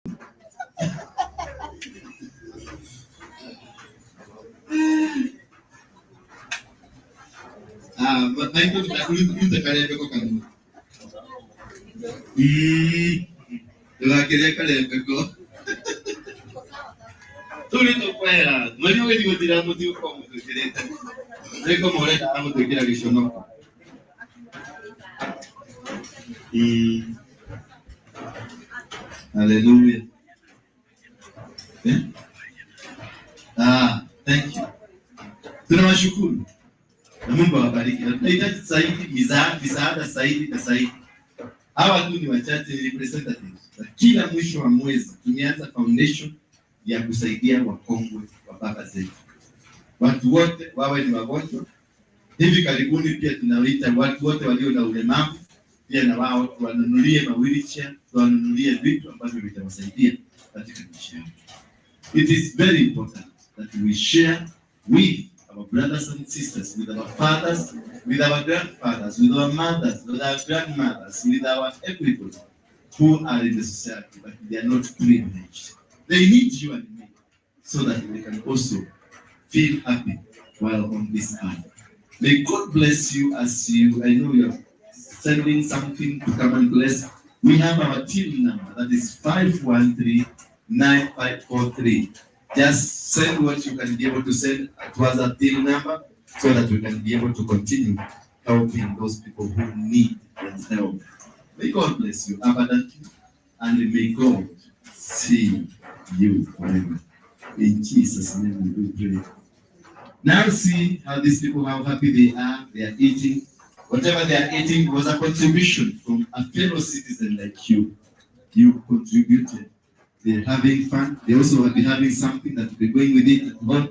Ah, maitũ rute karembeko kanua. Ndũgakĩrĩe karembeko. Tũu nĩ tũkwera. Mweri ũgĩthiĩ gũthira mũtigũkorwo mũtwĩkĩrĩte. Nĩko mũrenda agũtwĩkĩra gĩconoko. Hallelujah. Eh? Ah, thank you. Tunawashukuru na Mungu awabariki. Na tunahitaji zaidi misaada zaidi na zaidi. Hawa tu ni wachache representatives. Na kila mwisho wa mwezi tumeanza foundation ya kusaidia wakongwe wa baba zetu. Watu wote wawe ni wagonjwa. Hivi karibuni pia tunawaita watu wote walio na ulemavu pia na wao tuwanunulie ma wheelchair, tuwanunulie vitu ambavyo vitawasaidia katika maisha yao. It is very important that we share with our brothers and sisters, with our fathers, with our grandfathers, with our mothers, with our grandmothers, with our everybody who are in the society, but they are not privileged. They need you and me so that they can also feel happy while on this earth. May God bless you as you, I know you're sending something to come and bless. We have our team number, that is 513-9543. Just send what you can be able to send towards that team number so that we can be able to continue helping those people who need that help. May God bless you abundantly, and may God see you forever. In Jesus' name we do pray. Now see how these people, how happy they are. They are eating. Whatever they are eating was a contribution from a fellow citizen like you. You contributed. They're having fun. They also will be having something that will be going with it at home.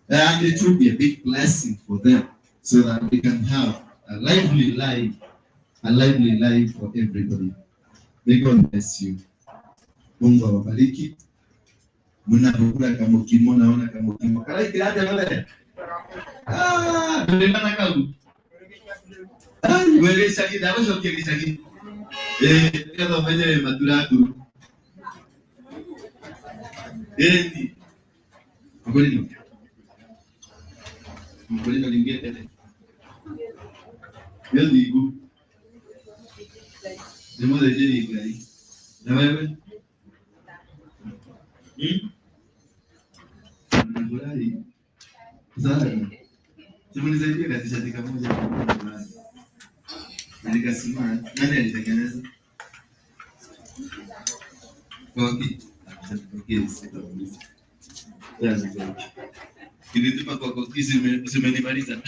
And it will be a big blessing for them so that we can have a lively life, a lively life for everybody. May God bless you. Mungu awabariki. Mnapokula kamukimo, naona kamukimo. Karaikira atia mbere? Ah, ndũrĩmana kau. Ai, wĩ gĩcagi, ndagũcokia gĩcagi. Ĩĩ, nĩgetha ũmenye wĩ maturakuru. Ĩni. Mũkũrinũ. Mũkũrinũ ningĩ tene. Nĩ ũthingu. Nĩ mũthĩnjĩri Ngai. Na wewe? Unafurahi sana. Simunisaidie katishati kamoja. Na nikasema nani alitengeneza? Koki. Koki sitauliza. Kilituma kwa Koki zimenimaliza.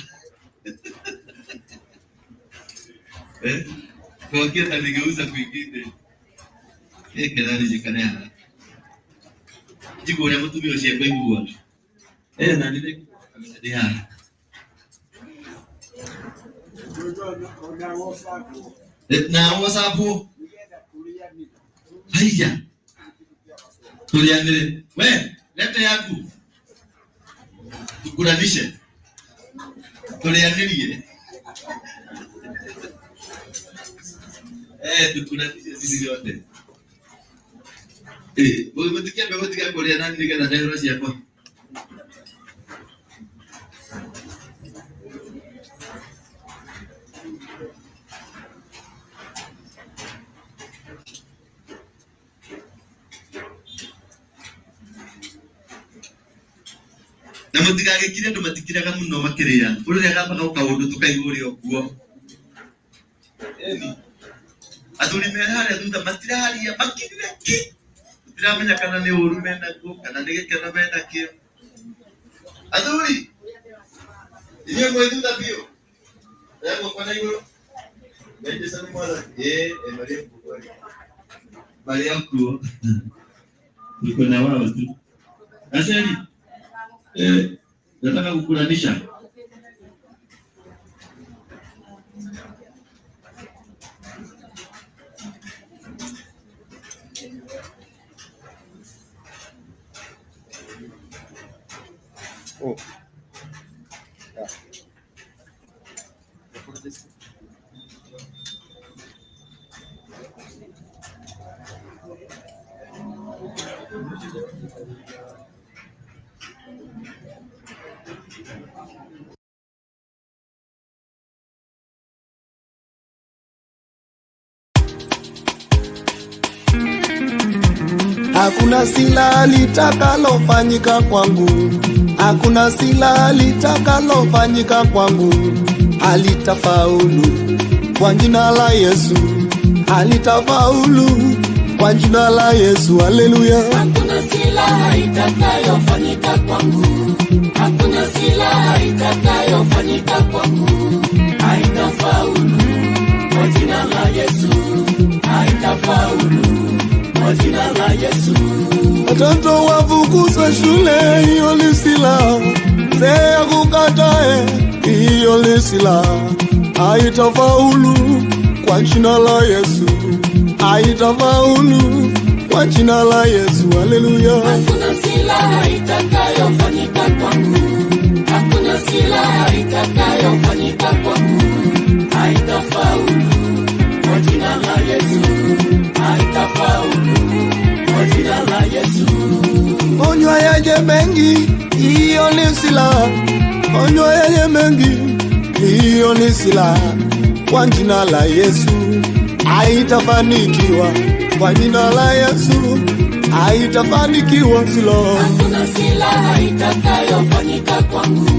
Eh? Koki atanigeuza kwingine. Eh, kelani jikane. Jiko ũrĩa mũtumia ũcio ekũigua. Eh, na nĩ ndĩ haha. Na WhatsApp. Haiya. Tulianire. We, lete yaku. Tukuranishe. Tulianirie. Eh, tukuranishe sisi wote. Eh, mũtikiambe gũtiga kũrĩa nani nĩgetha nderwo ciakwa. Na mũtigagĩkire andũ matikiraga mũno makĩrĩa. Ũrĩa gambaga kaũndũ tũkaigua ũrĩa ũguo. Ĩni. Athuri me harĩa thutha matiraria makirire ki. Tũtiramenya kana nĩ ũru menaguo kana nĩ gĩkeno menakĩo. Athuri, inyuĩ mwĩ thutha biũ. Oya guoko na igũrũ. Ngai Jesũ nĩ mwathani. Ĩĩ, marĩ kuo. Marĩ o kuo. Tuko na wao tu. Aseli. Nataka kukulanisha. Oh. Yeah. Hakuna sila litakalofanyika kwangu, hakuna sila litakalofanyika kwangu, halitafaulu kwa jina la Yesu, halitafaulu kwa jina la Yesu. Haleluya! Hakuna silaha itakayofanyika kwangu, hakuna silaha itakayofanyika kwangu, haitafaulu kwa jina la Yesu, haitafaulu kwa jina la Yesu. Watoto wafukuzwe shule, hiyo ni silaha. Mzee akukatae, hiyo ni silaha. Haitafaulu kwa jina la Yesu, haitafaulu kwa jina la Yesu. Haleluya! Hakuna silaha itakayofanyika kwangu, hakuna silaha itakayofanyika kwangu, haitafaulu kwa jina la Yesu, haitafaulu kwa jina la Yesu. Onywa yaje mengi, hiyo ni silaha. Onywa yaje mengi, hiyo ni silaha. Kwa jina la Yesu haitafanikiwa, kwa jina la Yesu haitafanikiwa silaha. Hakuna silaha itakayofanyika kwangu,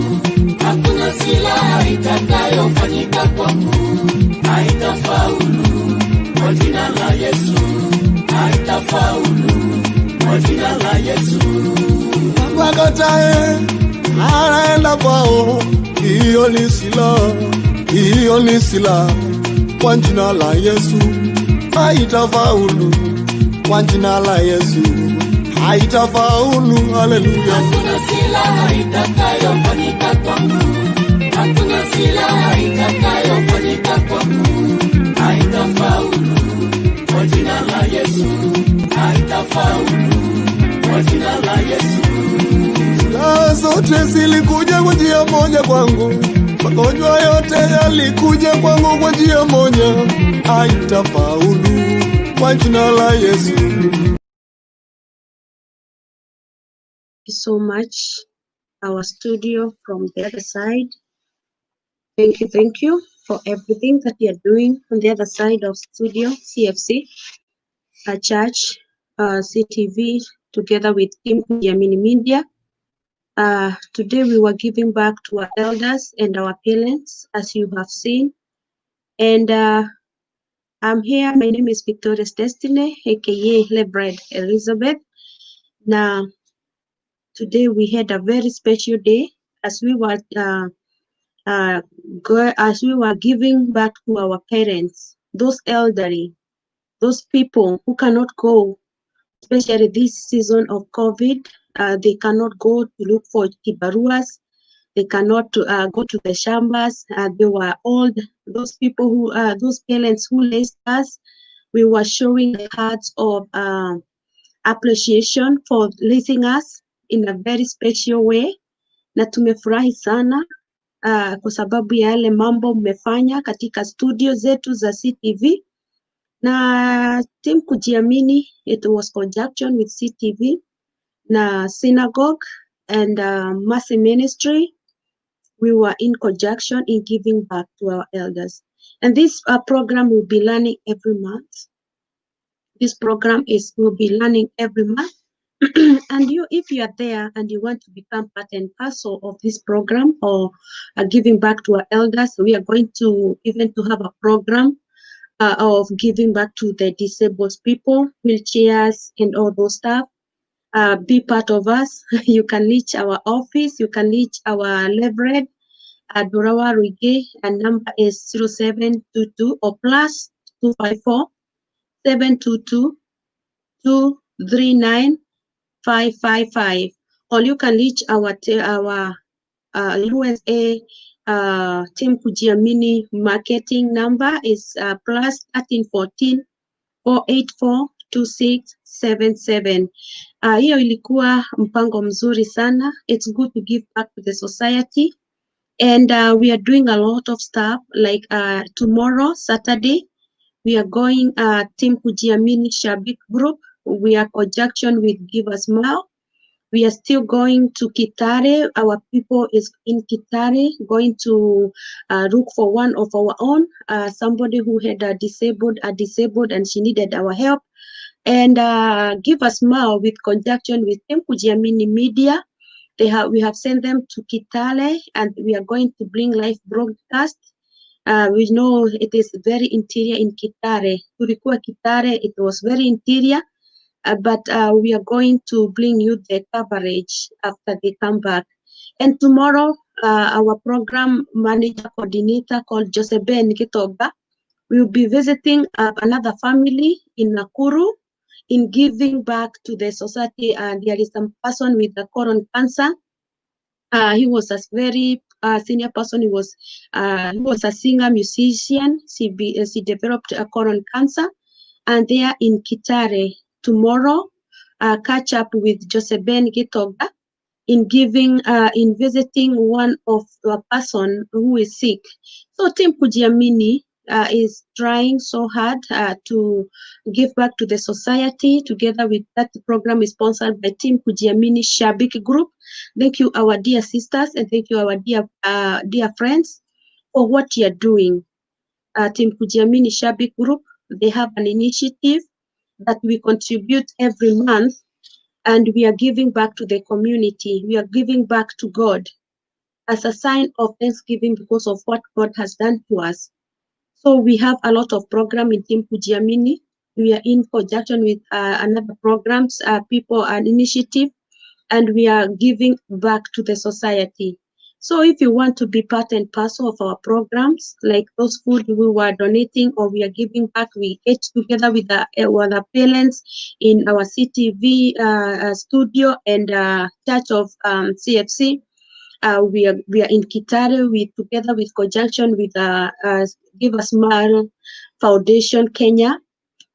hakuna silaha itakayofanyika kwangu, haitafaulu kwa jina la Yesu, haitafaulu kwa jina la Yesu. Wakatae anaenda kwao, hiyo ni silaha, hiyo ni silaha. Kwa jina la Yesu haitafaulu, kwa jina la Yesu haitafaulu. Haleluya! Hakuna silaha itakayofanyika kwangu, hakuna silaha itakayofanyika kwangu, haitafaulu kwa jina la Yesu, haitafaulu kwa jina la Yesu. Silaha zote zilikuja kwa njia moja kwangu, magonjwa yote yalikuja kwangu kwa njia moja, haitafaulu kwa jina la Yesu. You so much, our studio from the other side. Thank you for everything that you are doing on the other side of studio CFC, a church, CTV, together with Team Kujiamini Media. Today we were giving back to our elders and our parents, as you have seen. And I'm here. My name is Victorious Destiny, aka Lebred Elizabeth. Now, today we had a very special day as we were giving back to our parents, those elderly, those people who cannot go, especially this season of COVID, they cannot go to look for kibaruas, they cannot go to the shambas. They were old. Those people who, those parents who raised us, we were showing the cards of appreciation for raising us in a very special way, na tumefurahi sana kwa sababu ya yale mambo mmefanya katika studio zetu za CTV na Team Kujiamini. It was conjunction with CTV na synagogue and Mercy Ministry. We were in conjunction in giving back to our elders. And this program will be running every month. This program is will be running every month. And you, if you are there and you want to become part and parcel of this program or giving back to our elders, we are going to even to have a program of giving back to the disabled people, wheelchairs, and all those stuff. Be part of us. You can reach our office. You can reach our Reverend at Durawa Ruige, and number is 0722 or +254 722 239 555. Or you can reach our USA Team Kujiamini marketing number is +1314 484 2677. Hiyo ilikuwa mpango mzuri sana. It's good to give back to the society. And we are doing a lot of stuff like tomorrow, Saturday, we are going Team Kujiamini Shabik group. We are conjunction with Give a Smile. We are still going to Kitare. Our people is in Kitare, going to look for one of our own, somebody who had a disabled and she needed our help. And Give a Smile with conjunction with Team Kujiamini Media. We have sent them to Kitale and we are going to bring live broadcast. We know it is very interior in Kitale. Tulikuwa Kitale, it was very interior, but we are going to bring you the coverage after they come back. And tomorrow, our program manager coordinator called Joseph Ben Kitoba will be visiting another family in Nakuru in giving back to the society. There is some person with the colon cancer. He was a very senior person. He was a singer musician. She developed a colon cancer, and they are in Kitare tomorrow. Catch up with Joseph Ben Gitoga in visiting one of the person who is sick. So Team Kujiamini is trying so hard to give back to the society. Together with that program is sponsored by Team Kujiamini Shabik Group. Thank you, our dear sisters, and thank you, our dear friends, for what you are doing. Team Kujiamini Shabik Group, they have an initiative that we contribute every month, and we are giving back to the community. We are giving back to God as a sign of thanksgiving because of what God has done to us. So we have a lot of program in Team Kujiamini. We are in conjunction with another programs, people and initiative, and we are giving back to the society. So if you want to be part and parcel of our programs, like those food we were donating or we are giving back, we get together with the parents in our CTV studio and Church of CFC. We are in Kitale. We together with conjunction with Give a Smile Foundation Kenya,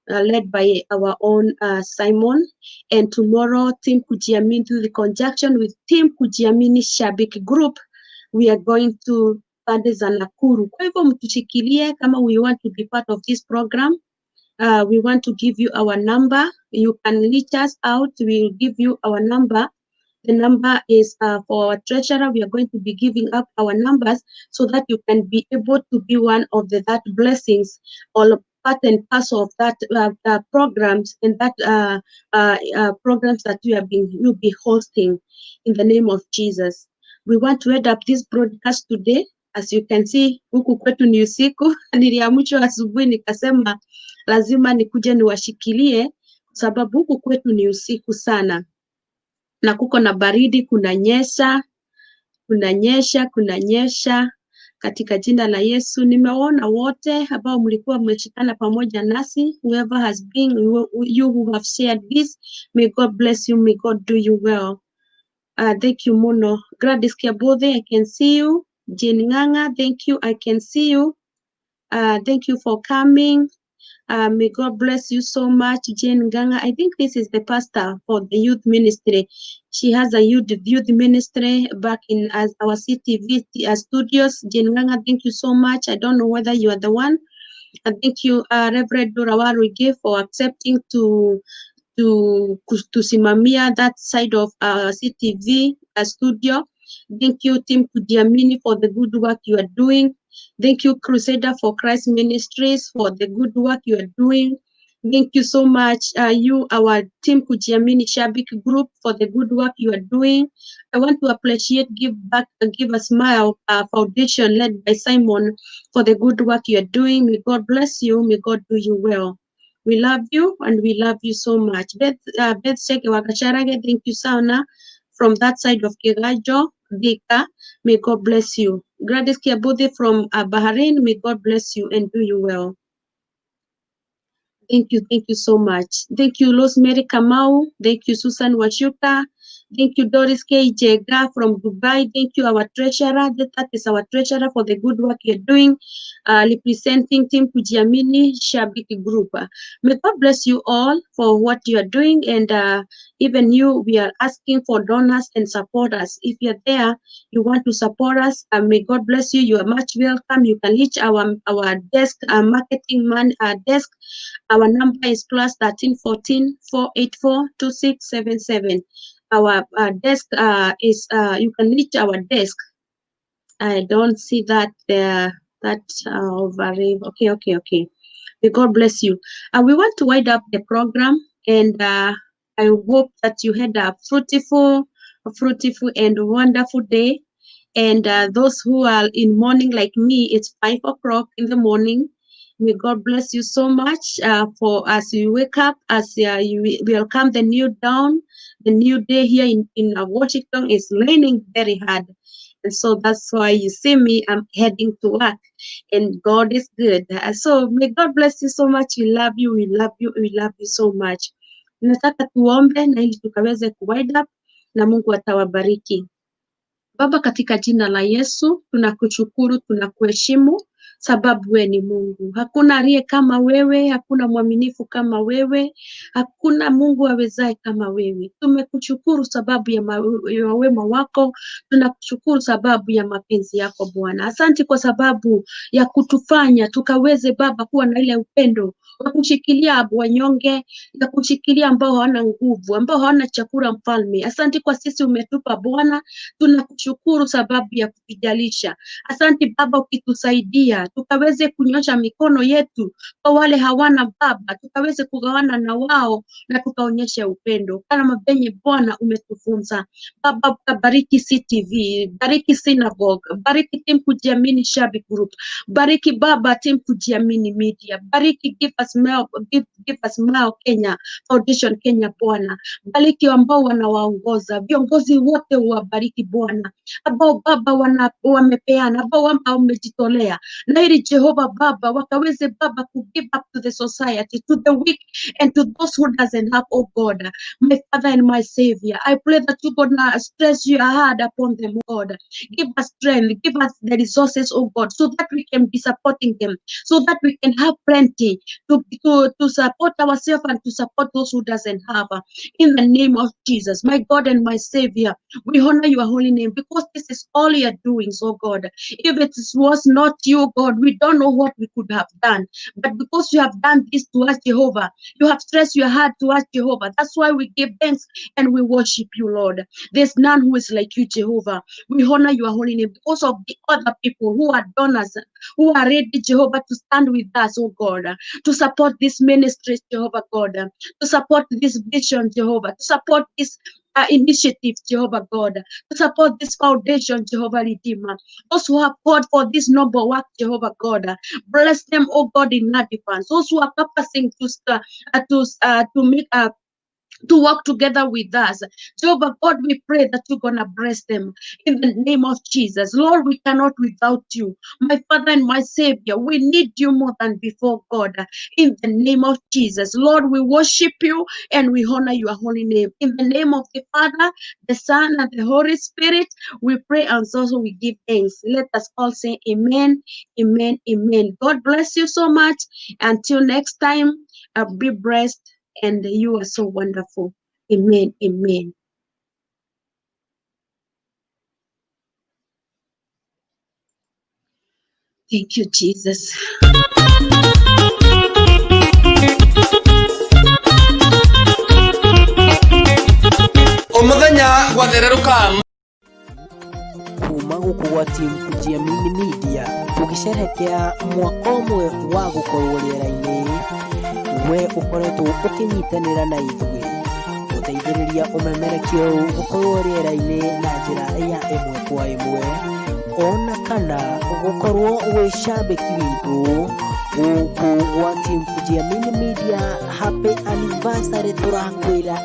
led by our own Simon. And tomorrow, Team Kujiamini, through the conjunction with Team Kujiamini Shabik Group, we are going to pande za Nakuru. Kwa hivyo mtushikilie kama we want to be part of this program. We want to give you our number. You can reach us out. We will give you our number. The number is for our treasurer. We are going to be giving up our numbers so that you can be able to be one of the that blessings or part and parcel of that programs and that programs that you have been you'll be hosting in the name of Jesus. We want to end up this broadcast today. As you can see, huku kwetu ni usiku. Niliamshwa asubuhi nikasema lazima nikuje niwashikilie kwa sababu huku kwetu ni usiku sana na kuko na baridi, kunanyesha, kunanyesha, kunanyesha. Katika jina la Yesu, nimewaona wote ambao mlikuwa mmeshikana pamoja nasi. Whoever has been, you who have shared this, may God bless you, may God do you well. Thank you muno. Gladys Kiabothe, I can see you. Jane Nganga, thank you, I can see you. Thank you for coming. May God bless you so much, Jane Nganga. I think this is the pastor for the youth ministry. She has a youth ministry back in as our CTV studios. Jane Nganga, thank you so much. I don't know whether you are the one. Thank you, Reverend Dora Waruige, for accepting to kusimamia that side of CTV studio. Thank you, Team Kujiamini, for the good work you are doing. Thank you, Crusader for Christ Ministries, for the good work you are doing. Thank you so much, you, our Team Kujiamini Shabik group, for the good work you are doing. I want to appreciate Give Back, Give a Smile Foundation led by Simon for the good work you are doing. May God bless you. May God do you well. We love you and we love you so much. Beth Seke Wakacharage, thank you sana from that side of Kigajo, Thika. May God bless you. Gladys Kiabuthi from Bahrain, may God bless you and do you well. Thank you so much. Thank you, Rosemary Kamau. Thank you, Susan Washuka. Thank you, Doris K. Jega from Dubai. Thank you, our treasurer. That is our treasurer for the good work you're doing, representing Team Kujiamini Shabiki Group. May God bless you all for what you are doing. And even you, we are asking for donors and supporters. If you're there, you want to support us, may God bless you. You are much welcome. You can reach our desk, marketing man desk. Our number is +13 14 484 2677. Our desk is, you can reach our desk. I don't see that there, that over. Okay. May God bless you. We want to wind up the program, and I hope that you had a fruitful and wonderful day. And those who are in morning like me, it's 5 o'clock in the morning. May God bless you so much for as you wake up, as you welcome the new dawn, the new day here in Washington is raining very hard. And so that's why you see me, I'm heading to work, and God is good. So may God bless you so much. We love you, we love you, we love you so much. Nataka tuombe na ili tukaweze kuwind up na Mungu atawabariki. Baba, katika jina la Yesu, tunakushukuru, tunakuheshimu sababu wewe ni Mungu. Hakuna aliye kama wewe, hakuna mwaminifu kama wewe, hakuna Mungu awezaye kama wewe. Tumekushukuru sababu ya wema wako, tunakushukuru sababu ya mapenzi yako Bwana. Asante kwa sababu ya kutufanya tukaweze Baba kuwa na ile upendo wa kushikilia wanyonge, ya kushikilia ambao hawana nguvu, ambao hawana chakula Mfalme. Asante kwa sisi umetupa Bwana, tunakushukuru sababu ya kutujalisha. Asante Baba ukitusaidia tukaweze kunyosha mikono yetu kwa wale hawana Baba, tukaweze kugawana na wao na tukaonyesha upendo kama venye Bwana umetufunza. Baba, bariki CTV, bariki Synagogue, bariki Team Kujiamini Shabiki Group, bariki Baba Team Kujiamini Media, bariki Give Us Smile Kenya Foundation Kenya Bwana, bariki ambao wanawaongoza, viongozi wote wabariki Bwana, ambao Baba wamepeana, ambao wamejitolea, na ili Jehova Baba wakaweze Baba ku give up to the society, to the weak and to those who doesn't have, oh God, my Father and my Savior, I pray that you gonna stretch your hand upon them, God. Give us strength, give us the resources, oh God, so that we can be supporting them, so that we can have plenty to support ourselves and to support those who doesn't have. In the name of Jesus, my God and my Savior, we honor your holy name because this is all you are doing, so God. If it was not you, God, we don't know what we could have done. But because you have done this to us, Jehovah, you have stretched your heart to us, Jehovah. That's why we give thanks and we worship you, Lord. There's none who is like you, Jehovah. We honor your holy name because of the other people who are donors, who are ready, Jehovah, to stand with us, oh God, to support this ministry, Jehovah God, to support this vision, Jehovah, to support this initiative, Jehovah God, to support this foundation, Jehovah Redeemer. Those who have called for this noble work, Jehovah God, bless them, oh God, in advance. Those who are purposing to make a to work together with us, Jehovah God, we pray that you're gonna bless them in the name of Jesus. Lord, we cannot without you, my Father and my Savior. We need you more than before, God, in the name of Jesus. Lord, we worship you and we honor your holy name. In the name of the Father, the Son, and the Holy Spirit, we pray and so we give thanks. Let us all say amen, amen, amen. God bless you so much. Until next time, be blessed. And you are so wonderful. Amen. Amen. Thank you, Jesus. Umuthenya gwathererũka kuma gũkũ gwa Team Kujiamini Media tũgĩcerehekea mwaka ũmwe wa gũkorwo rĩera-inĩ, we ũkoretwo ũkĩnyitanĩra na ithuĩ gũteithĩrĩria ũmemerekio ũyũ gũkorwo rĩera-inĩ na njĩra ya ĩmwe kwa ĩmwe, ona kana gũkorwo wĩ shabiki witũ gũkũ gwa Team Kujiamini Media. Happy anniversary, tũrakwĩra.